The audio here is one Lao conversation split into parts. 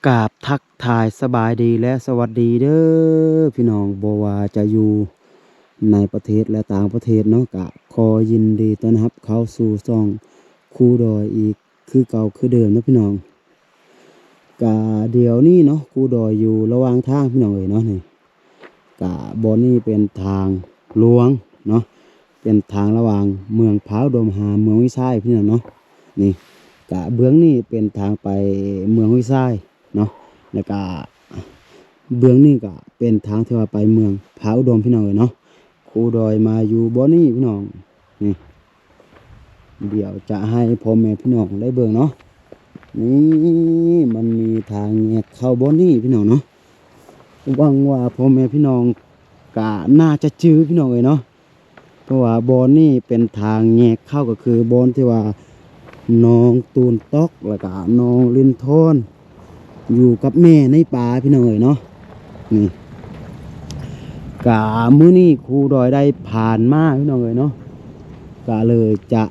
ກາບທັກທາຍສະບາຍດີ ແລະ ສະຫວັດດີເດີພີ່ນ້ອງ, ບໍ່ວ່າຈະຢູ່ໃນປະເທດ ແລະ ຕ່າງປະເທດເນາະ, ກະຂໍຍິນດີຕ້ອນຮັບເຂົ້າສູ່ຊ່ອງຄູດອຍອີກຄືເກົ່າຄືເດີມເນາະພີ່ນ້ອງ. ກະດຽວນີ້ເນາະ ຄູດອຍຢູ່ລະຫວ່າງທາງພີ່ນ້ອງເອີຍເນາະ, ນີ້ ກະບ່ອນນີ້ເປັນທາງຫຼວງເນາະ, ເປັນທາງລະຫວ່າງເມືອງຜາອຸດົມຫາເມືອງຫ້ວຍຊາຍພີ່ນ້ອງເນາະ. ນີ້ ກະເບື້ອງນີ້ເປັນທາງໄປເມືອງຫ້ວຍຊາຍເນາະ, ແລ້ວກະເບື້ອງນີ້ກະເປັນທາງທີ່ວ່າໄປເມືອງຜາອຸດົມພີ່ນ້ອງເອີຍເນາະ. ຄູດອຍມາຢູ່ບ່ອນນີ້ພີ່ນ້ອງ, ນີ້ ດຽວຈະໃຫ້ພໍ່ແມ່ພີ່ນ້ອງໄດ້ເບິ່ງເນາະ. ນີ້ ມັນມີທາງແຍກເຂົ້າບ່ອນນີ້ພີ່ນ້ອງເນາະ. ຫວັງວ່າພໍ່ແມ່ພີ່ນ້ອງກະໜ້າຈະຈື່ພີ່ນ້ອງເອີຍເນາະ, ເພາະວ່າບ່ອນນີ້ເປັນທາງແຍກເຂົ້າ ກໍຄືບ່ອນທີ່ວ່ານ້ອງຕູນຕອກ ແລ້ວກະນ້ອງລິນທອນ ຢູ່ກັບແມ່ໃນປ່າພີ່ນ້ອງເອີຍເນາະ. ນີ້ ກະມື້ນີ້ຄູດອຍໄດ້ຜ່ານມາພີ່ນ້ອງເອີຍເນາະ, ກະເລີຍຈະ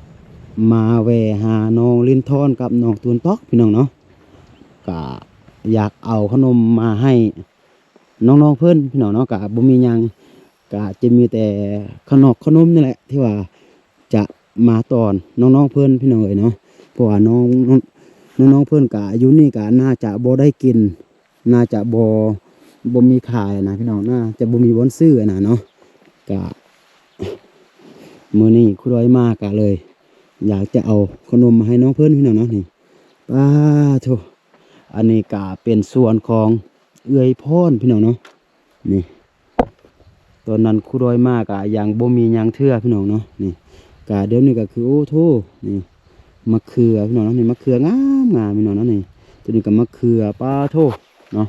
ມາແວ່ຫານ້ອງລິນທອນກັບນ້ອງຕູນຕອກພີ່ນ້ອງເນາະ. ກະຢາກເອົາຂະໜົມມາໃຫ້ນ້ອງໆເພິ່ນພີ່ນ້ອງເນາະ, ກະບໍ່ມີຫຍັງ ກະຈະມີແຕ່ຂະໜອກຂະໜົມນີ້ແຫຼະ ທີ່ວ່າຈະມາຕ້ອນນ້ອງໆເພິ່ນພີ່ນ້ອງເອີຍເນາະ, ເພາະວ່ານ້ອງ ນ້ອງໆເພິ່ນກະຢູ່ນີ້ກະໜ້າຈະບໍ່ໄດ້ກິນ ໜ້າຈະບໍ່ ບໍ່ມີຂາຍນະພີ່ນ້ອງ, ໜ້າຈະບໍ່ມີບ່ອນຊື້ນະເນາະ. ກະມື້ນີ້ຄູດອຍມາກະເລີຍຢາກຈະເອົາຂະໜົມມາໃຫ້ນ້ອງເພິ່ນພີ່ນ້ອງເນາະ. ນີ້ ປາໂທ້ ອັນນີ້ກະເປັນສວນຂອງເອື້ອຍພອນພີ່ນ້ອງເນາະ. ນີ້ ຕອນນັ້ນຄູດອຍມາກະຍັງບໍ່ມີຫຍັງເທື່ອພີ່ນ້ອງເນາະ. ນີ້ ກະດຽວນີ້ກະຄື ໂອ້ໂທ້ ນີ້ ມະເຂືອພີ່ນ້ອງເນາະ, ນີ້ ມະເຂືອງາມໆພີ່ນ້ອງເນາະ. ນີ້ ໂຕນີ້ກະມະເຂືອ ປາໂທ້ເນາະ.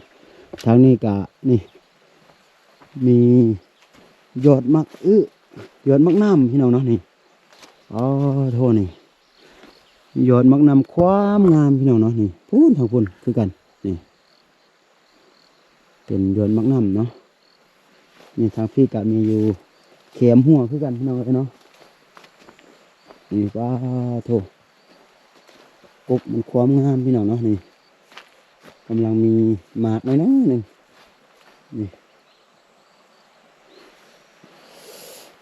ທາງນີ້ກະ ນີ້ ມີຍອດໝາກອຶ ຍອດໝາກນ້ຳພີ່ນ້ອງເນາະ. ນີ້ ປາໂທ້ ນີ້ ຍອດໝາກນ້ຳຄວາມງາມພີ່ນ້ອງເນາະ. ນີ້ ພຸ້ນ ທາງພຸ້ນຄືກັນ ນີ້ ເປັນຍອດໝາກນ້ຳເນາະ. ນີ້ ທາງພີ້ກະມີຢູ່ແຄມຮົ້ວຄືກັນພີ່ນ້ອງເອີຍເນາະ. ນີ້ ປາໂທ້ ກົກມັນຄວາມງາມພີ່ນ້ອງເນາະ. ນີ້ ກຳລັງມີໝາກນ້ອຍໆໜຶ່ງ. ນີ້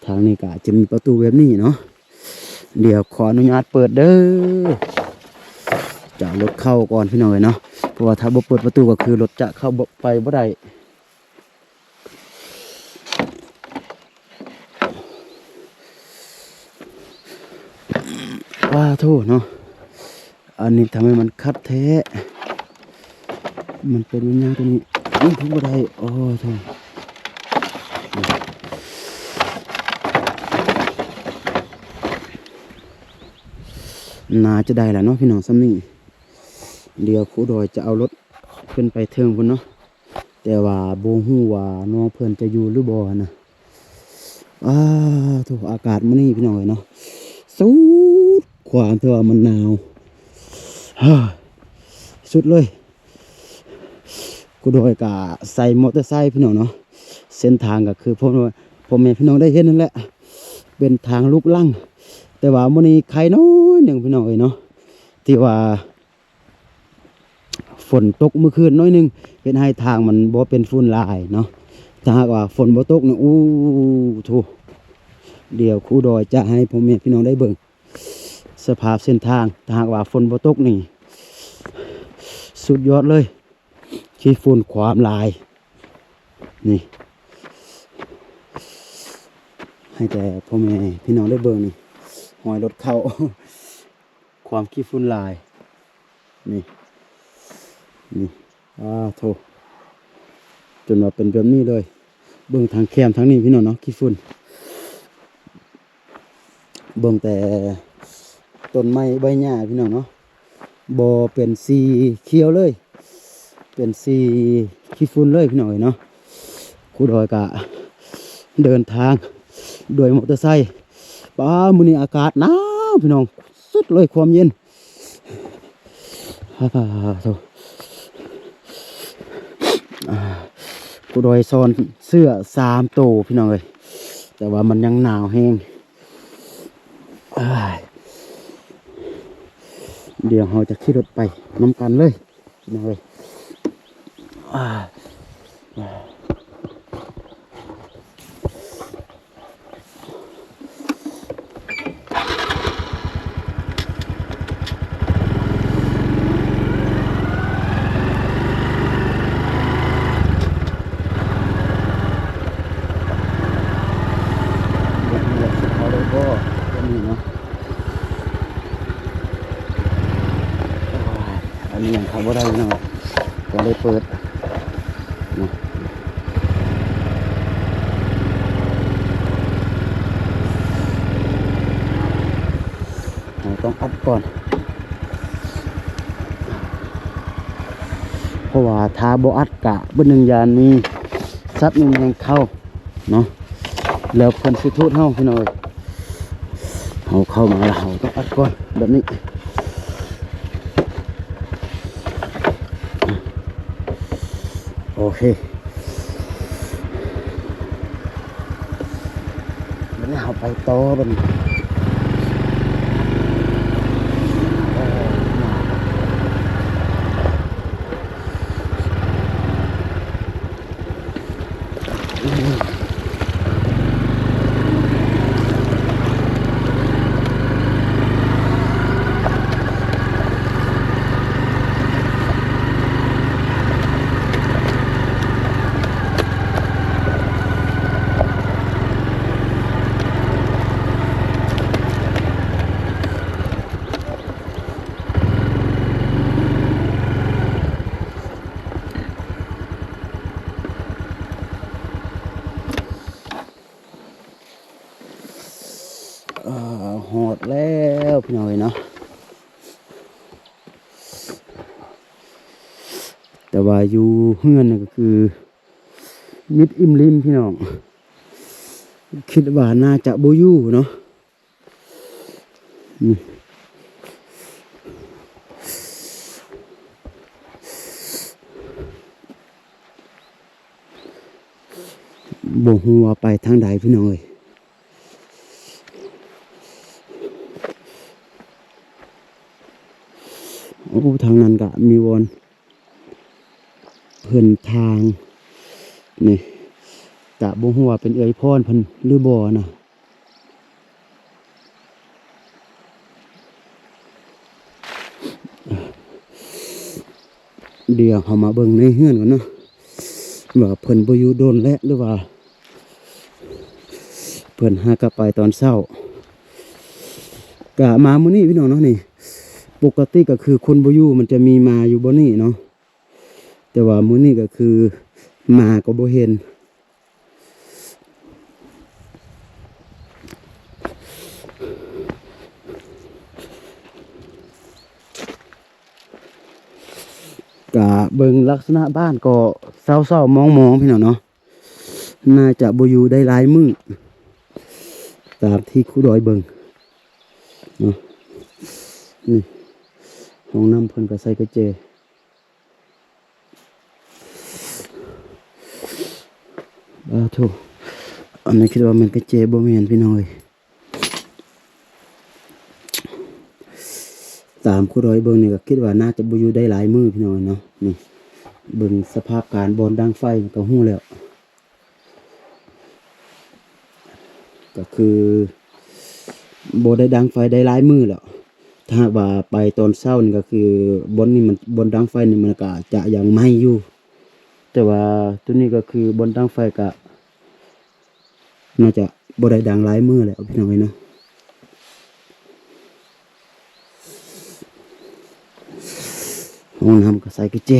ທາງນີ້ກະຈະມີປະຕູແບບນີ້ເນາະ. ດຽວຂໍອະນຸຍາດເປີດເດີ, ຈະເອົາລົດເຂົ້າກ່ອນພີ່ນ້ອງເອີຍເນາະ, ເພາະວ່າຖ້າບໍ່ເປີດປະຕູກໍຄືລົດຈະເຂົ້າບໍ່ ໄປບໍ່ໄດ້. ປາໂທ້ເນາະ ອັນນີ້ທຳໄມມັນຂັດແທ້? ມັນເປັນຫຍັງຕົວນີ້? ມັນຖືບໍ່ໄດ້. ໂອ້ໂທ້ ໜ້າຈະໄດ້ລະເນາະພີ່ນ້ອງ ສ່ຳນີ້. ດຽວຄູດອຍຈະເອົາລົດຂຶ້ນໄປເທິງພຸ້ນເນາະ, ແຕ່ວ່າບໍ່ຮູ້ວ່ານ້ອງເພິ່ນຈະຢູ່ຫຼືບໍ່ຫັ້ນນະ. ອ້າໂທ້ ອາກາດມື້ນີ້ພີ່ນ້ອງເອີຍເນາະ ສຸດຄວາມທີ່ວ່າມັນໜາວ ສຸດເລີຍ. ຄູດອຍກະໃສ່ມໍເຕີໄຊພີ່ນ້ອງເນາະ, ເສັ້ນທາງກະຄືພໍ່ ພໍ່ແມ່ພີ່ນ້ອງໄດ້ເຫັນນັ້ນແຫຼະ ເປັນທາງລູກລັງ, ແຕ່ວ່າມື້ນີ້ໄຄນ້ອຍໜຶ່ງພີ່ນ້ອງເອີຍເນາະ ທີ່ວ່າ ຝົນຕົກມື້ຄືນໜ້ອຍໜຶ່ງ ເຮັດໃຫ້ທາງມັນບໍ່ເປັນຝຸ່ນຫຼາຍເນາະ. ຖ້າຫາກວ່າຝົນບໍ່ຕົກນີ້ ໂອ້ໂທ້ ດຽວຄູດອຍຈະໃຫ້ພໍ່ແມ່ພີ່ນ້ອງໄດ້ເບິ່ງສະພາບເສັ້ນທາງ. ຖ້າຫາກວ່າຝົນບໍ່ຕົກນີ້ ສຸດຍອດເລີຍ, ຂີ້ຝຸ່ນຄວາມຫຼາຍ. ນີ້ ໃຫ້ແຕ່ພໍ່ແມ່ພີ່ນ້ອງໄດ້ເບິ່ງນີ້ ຮອຍລົດເຂົ້າ. ຄວາມຂີ້ຝຸ່ນຫຼາຍ ນີ້ ນີ້ ອ້າໂທ້ ຈົນວ່າເປັນແບບນີ້ເລີຍ. ເບິ່ງທາງແຄມທາງນີ້ພີ່ນ້ອງເນາະ ຂີ້ຝຸ່ນ. ເບິ່ງແຕ່ຕົ້ນໄມ້ໃບຫຍ້າພີ່ນ້ອງເນາະ ບໍ່ເປັນສີຂຽວເລີຍ ເປັນສີຂີ້ຝຸ່ນເລີຍພີ່ນ້ອງເອີຍເນາະ. ຄູດອຍກະເດີນທາງດ້ວຍມໍເຕີໄຊ. ປ້າ ມື້ນີ້ອາກາດໜາວພີ່ນ້ອງ ສຸດເລີຍຄວາມເຢັນ. ອາໂທ້ ອ່າ ຄູດອຍຊ້ອນເສື້ອສາມໂຕພີ່ນ້ອງເອີຍ ແຕ່ວ່າມັນຍັງໜາວແຮງ. ອ້າຍ ດຽວເຮົາຈະຂີ່ລົດໄປນຳກັນເລີຍພີ່ນ້ອງເອີຍ. ອ່າ ເບິ່ງວ່າຊິເຂົ້າໄດ້ບໍ່ ຕົວນີ້ເນາະ. ໂອ້ຍ ອັນນີ້ຍັງເຂົ້າບໍ່ໄດ້ເນາະ ຕ້ອງໄດ້ເປີດເນາະ. ເຮົາຕ້ອງອັດກ່ອນ ເພາະວ່າຖ້າບໍ່ອັດກະ ບາດໜຶ່ງຢ້ານມີສັດມີຫຍັງເຂົ້າເນາະ ແລ້ວເພິ່ນຊິໂທດເຮົາ ພີ່ນ້ອງເອີຍ. ເຮົາເຂົ້າມາແລ້ວ ເຮົາຕ້ອງອັດກ່ອນແບບນີ້. ໂອເຄ ບາດນີ້ເຮົາໄປຕໍ່ບາດນີ້. ອ່າ ຮອດແລ້ວພີ່ນ້ອງເອີຍເນາະ. ແຕ່ວ່າຢູ່ເຮືອນນີ້ກໍຄືມິດອີ່ມລິມພີ່ນ້ອງ ຄິດວ່າໜ້າຈະບໍ່ຢູ່ເນາະ. ນີ້ ບໍ່ຮູ້ວ່າໄປທາງໃດພີ່ນ້ອງເອີຍ. ໂອ້ ທາງນັ້ນກະມີບ່ອນເພິ່ນທາງນີ້ ກະບໍ່ຮູ້ວ່າເປັນເອື້ອຍພອນເພິ່ນຫຼືບໍ່ນະ. ດຽວເຮົາມາເບິ່ງໃນເຮືອນກ່ອນເນາະ ວ່າເພິ່ນບໍ່ຢູ່ດົນແລ້ວ ຫຼືວ່າເພິ່ນຫາກະໄປຕອນເຊົ້າ. ກະມາມື້ນີ້ພີ່ນ້ອງເນາະ ນີ້ ປົກກະຕິກະຄືຄົນບໍ່ຢູ່ ມັນຈະມີໝາຢູ່ບ່ອນນີ້ເນາະ. ແຕ່ວ່າມື້ນີ້ກໍຄືໝາກໍບໍ່ເຫັນ ກະເບິ່ງລັກສະນະບ້ານກໍເສົ້າໆໝອງໆ ພີ່ນ້ອງເນາະ. ໜ້າຈະບໍ່ຢູ່ໄດ້ຫຼາຍມື້ ຕາມທີ່ຄູດອຍເບິ່ງເນາະ. ນີ້ ຫ້ອງນ້ຳເພິ່ນກໍໃສ່ກະແຈ. ອ້າໂທ້ ອັນນີ້ຄິດວ່າແມ່ນກະແຈ ບໍ່ແມ່ນ ພີ່ນ້ອງເອີຍ. ຕາມຄູດອຍເບິ່ງນີ້ກໍຄິດວ່າໜ້າຈະບໍ່ຢູ່ໄດ້ຫຼາຍມື້ ພີ່ນ້ອງເນາະ. ນີ້ ເບິ່ງສະພາບການບ່ອນດັງໄຟກໍຮູ້ແລ້ວ ກໍຄືບໍ່ໄດ້ດັງໄຟໄດ້ຫຼາຍມື້ແລ້ວ. ຖ້າຫາກວ່າໄປຕອນເຊົ້ານີ້ກໍຄືບ່ອນນີ້ມັນ ບ່ອນດັງໄຟນີ້ມັນກໍຈະຍັງໄໝ້ຢູ່ ແຕ່ວ່າໂຕນີ້ກໍຄືບ່ອນດັງໄຟກໍໜ້າຈະບໍ່ໄດ້ດັງຫຼາຍມື້ແລ້ວ ພີ່ນ້ອງເອີຍເນາະ. ຫ້ອງນ້ຳກໍໃສ່ກະແຈ.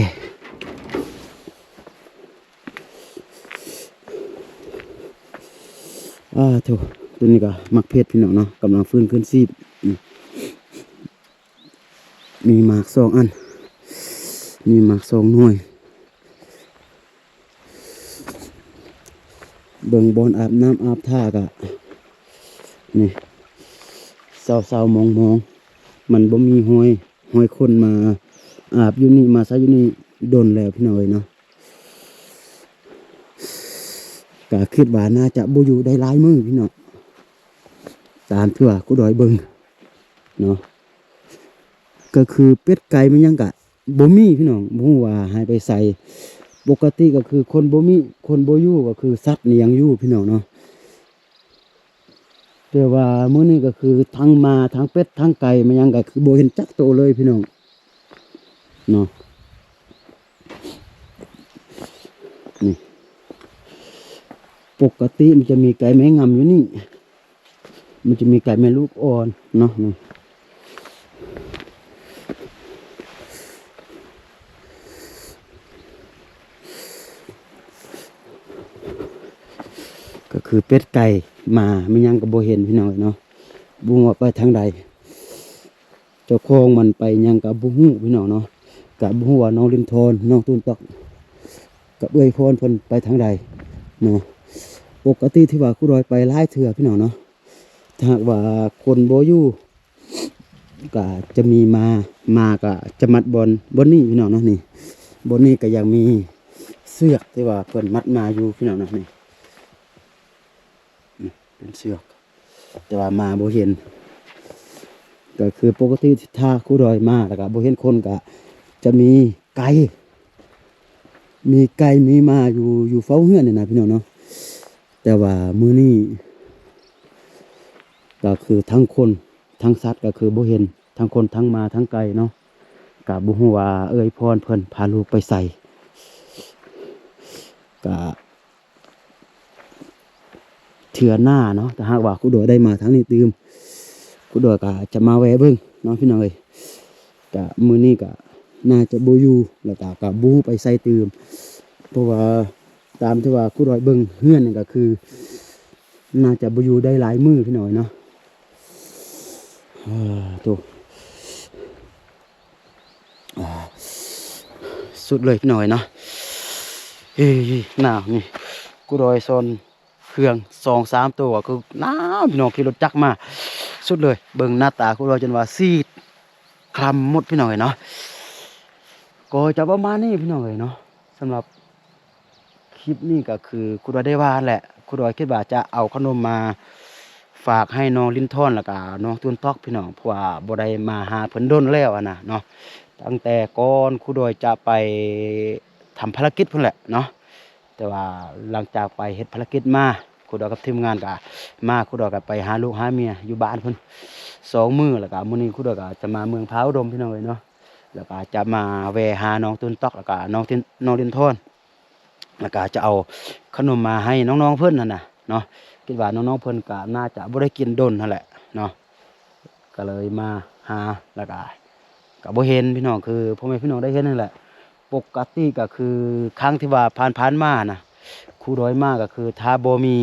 ອ້າໂທ້ ໂຕນີ້ກໍໝາກເຜັດ ພີ່ນ້ອງເນາະ ກຳລັງຟື້ນຄືນຊີບ. ອືມ ມີໝາກສອງອັນ ມີໝາກສອງໜ່ວຍ. ເບິ່ງບ່ອນອາບນ້ຳອາບທ່າກະ ນີ້ ເສົ້າໆໝອງໆ ມັນບໍ່ມີຮອຍ ຮອຍຄົນມາອາບຢູ່ນີ້ ມາໃຊ້ຢູ່ນີ້ດົນແລ້ວ ພີ່ນ້ອງເອີຍເນາະ. ກະຄິດວ່າໜ້າຈະບໍ່ຢູ່ໄດ້ຫຼາຍມື້ ພີ່ນ້ອງ ຕາມທີ່ວ່າຄູດອຍເບິ່ງເນາະ. ກໍຄືເປັດໄກ່ແມ່ນຫຍັງກະບໍ່ມີ ພີ່ນ້ອງ ບໍ່ຮູ້ວ່າຫາຍໄປໃສ. ປົກກະຕິກໍຄືຄົນບໍ່ມີ ຄົນບໍ່ຢູ່ ກໍຄືສັດນີ້ຍັງຢູ່ພີ່ນ້ອງເນາະ. ແຕ່ວ່າມື້ນີ້ກໍຄືທັງໝາ ທັງເປັດ ທັງໄກ່ ແມ່ນຫຍັງກໍຄືບໍ່ເຫັນຈັກໂຕເລີຍພີ່ນ້ອງເນາະ. ນີ້ ປົກກະຕິມັນຈະມີໄກ່ແມ່ງາມຢູ່ນີ້ ມັນຈະມີໄກ່ແມ່ລູກອ່ອນເນາະ ນີ້ ກໍຄືເປັດໄກ່ໝາແມ່ນຫຍັງກໍບໍ່ເຫັນພີ່ນ້ອງເນາະ. ບໍ່ຮູ້ວ່າໄປທາງໃດ ເຈົ້າຂອງມັນໄປຫຍັງກໍບໍ່ຮູ້ພີ່ນ້ອງເນາະ. ກໍບໍ່ຮູ້ວ່ານ້ອງລິນທອນ ນ້ອງຕູນຕອກ ກັບເອື້ອຍພອນເພິ່ນໄປທາງໃດເນາະ. ປົກກະຕິທີ່ວ່າຄູດອຍໄປຫຼາຍເທື່ອພີ່ນ້ອງເນາະ ຖ້າຫາກວ່າຄົນບໍ່ຢູ່ ກໍຈະມີໝາ ໝາກໍຈະມັດບ່ອນ ບ່ອນນີ້ພີ່ນ້ອງເນາະ. ນີ້ ບ່ອນນີ້ກໍຍັງມີເຊືອກທີ່ວ່າເພິ່ນມັດໝາຢູ່ພີ່ນ້ອງເນາະ. ນີ້ ນີ້ເປັນເຊືອກ ແຕ່ວ່າໝາບໍ່ເຫັນ. ກໍຄືປົກກະຕິຖ້າຄູດອຍມາແລ້ວກໍບໍ່ເຫັນຄົນ ກໍຈະມີໄກ່ ມີໄກ່ມີໝາຢູ່ ຢູ່ເຝົ້າເຮືອນນີ້ນະພີ່ນ້ອງເນາະ. ແຕ່ວ່າມື້ນີ້ກໍຄືທັງຄົນທັງສັດກໍຄືບໍ່ເຫັນ ທັງຄົນທັງໝາທັງໄກ່ເນາະ. ກໍບໍ່ຮູ້ວ່າເອື້ອຍພອນເພິ່ນພາລູກໄປໃສ ກໍ ເທື່ອໜ້າເນາະ ຖ້າຫາກວ່າຄູດອຍໄດ້ມາທາງນີ້ຕື່ມ ຄູດອຍກໍຈະມາແວ່ເບິ່ງເນາະພີ່ນ້ອງເອີຍ. ກະມື້ນີ້ກະໜ້າຈະບໍ່ຢູ່ ແລ້ວກະ ກະບໍ່ຮູ້ໄປໃສຕື່ມ ເພາະວ່າຕາມທີ່ວ່າຄູດອຍເບິ່ງເຮືອນນີ້ກະຄື ໜ້າຈະບໍ່ຢູ່ໄດ້ຫຼາຍມື້ພີ່ນ້ອງເອີຍເນາະ. ໂອ້ ໂທ້ ອ່າ ສຸດເລີຍພີ່ນ້ອງເອີຍເນາະ. ເອີຍ ໜາວນີ້ ກູດອຍຊ່ອນເຄື່ອງສອງສາມໂຕ ຄືໜາວພີ່ນ້ອງ ຂີ່ລົດຈັກມາສຸດເລີຍ. ເບິ່ງໜ້າຕາຄູດອຍຈົນວ່າຊີດຄລຳໝົດພີ່ນ້ອງເອີຍເນາະ. ກໍຈະປະມານນີ້ພີ່ນ້ອງເອີຍເນາະ ສຳລັບ ຄລິບນີ້ກໍຄືຄູດອຍໄດ້ວ່າແຫຼະ ຄູດອຍຄິດວ່າຈະເອົາຂະໜົມມາຝາກໃຫ້ນ້ອງລິນທອນ ແລ້ວກະນ້ອງຕູນຕອກພີ່ນ້ອງ ເພາະວ່າບໍ່ໄດ້ມາຫາເພິ່ນດົນແລ້ວຫັ້ນນະເນາະ. ຕັ້ງແຕ່ກ່ອນຄູດອຍຈະໄປທຳພາລະກິດພຸ້ນແຫຼະເນາະ ແຕ່ວ່າຫຼັງຈາກໄປເຮັດພາລະກິດມາ ຄູດອຍກັບທີມງານກະມາ ຄູດອຍກະໄປຫາລູກຫາເມຍຢູ່ບ້ານພຸ້ນສອງມື້ ແລ້ວກະມື້ນີ້ຄູດອຍກະຈະມາເມືອງຜາອຸດົມພີ່ນ້ອງເອີຍເນາະ ແລ້ວກະຈະມາແວ່ຫານ້ອງຕູນຕອກ ແລ້ວກະນ້ອງ ນ້ອງລິນທອນ ແລ້ວກະຈະເອົາຂະໜົມມາໃຫ້ນ້ອງໆເພິ່ນຫັ້ນນະເນາະ. ຄິດວ່ານ້ອງໆເພິ່ນກະໜ້າຈະບໍ່ໄດ້ກິນດົນຫັ້ນແຫຼະເນາະ ກະເລີຍມາຫາ ແລ້ວກະ ກະບໍ່ເຫັນພີ່ນ້ອງ ຄືພໍ່ແມ່ພີ່ນ້ອງໄດ້ເຫັນຫັ້ນແຫຼະ. ປົກກະຕິກະຄືຄັ້ງທີ່ວ່າຜ່ານໆມານະ ຄູດອຍມາກະຄືຖ້າບໍ່ມີ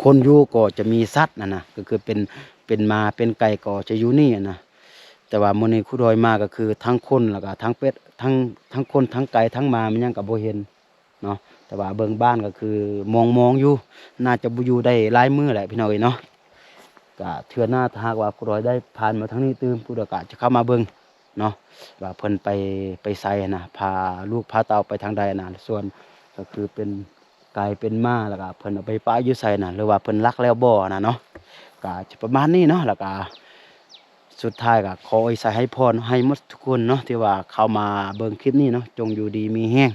ຄົນຢູ່ກໍຈະມີສັດຫັ້ນນະ ກະຄືເປັນ ເປັນໝາເປັນໄກ່ກໍຈະຢູ່ນີ້ຫັ້ນນະ. ແຕ່ວ່າມື້ນີ້ຄູດອຍມາກໍຄືທັງຄົນ ແລ້ວກໍທັງເປັດ ທັງ ທັງຄົນ ທັງໄກ່ ທັງໝາ ແມ່ນຫຍັງກໍບໍ່ເຫັນເນາະ. ແຕ່ວ່າເບິ່ງບ້ານກໍຄືມອງໆຢູ່ ໜ້າຈະບໍ່ຢູ່ໄດ້ຫຼາຍມື້ແຫຼະພີ່ນ້ອງເອີຍເນາະ. ກະເທື່ອໜ້າຖ້າຫາກວ່າຄູດອຍໄດ້ຜ່ານມາທາງນີ້ຕື່ມ ຄູດອຍກະຈະເຂົ້າມາເບິ່ງເນາະ ວ່າເພິ່ນໄປ ໄປໃສຫັ້ນນະ ພາລູກພາເຕົ້າໄປທາງໃດຫັ້ນນະ. ສ່ວນກໍຄືເປັນ ກາຍເປັນໝາ ແລ້ວກະເພິ່ນເອົາໄປປະຢູ່ໃສນະ ຫຼືວ່າເພິ່ນລັກແລ້ວບໍ່ນະເນາະ. ກະຈະປະມານນີ້ເນາະ ແລ້ວກະສຸດທ້າຍກະຂໍອວຍໄຊໃຫ້ພອນໃຫ້ໝົດທຸກຄົນເນາະ ທີ່ວ່າເຂົ້າມາເບິ່ງຄລິບນີ້ເນາະ ຈົ່ງຢູ່ດີມີແຮງ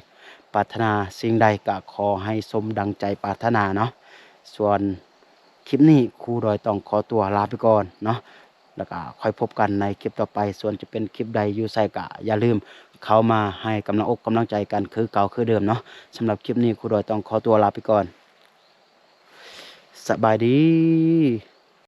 ປາດຖະໜາສິ່ງໃດກະຂໍໃຫ້ສົມດັ່ງໃຈປາດຖະໜາເນາະ. ສ່ວນຄລິບນີ້ຄູດອຍຕ້ອງຂໍຕົວລາໄປກ່ອນເນາະ ແລ້ວກະຄ່ອຍພົບກັນໃນຄລິບຕໍ່ໄປ. ສ່ວນຈະເປັນຄລິບໃດຢູ່ໃສກະຢ່າລືມເຂົ້າມາໃຫ້ກຳລັງອົກກຳລັງໃຈກັນຄືເກົ່າຄືເດີມເນາະ. ສຳລັບຄລິບນີ້ຄູດອຍຕ້ອງຂໍຕົວລາໄປກ່ອນ. ສະບາຍດີ.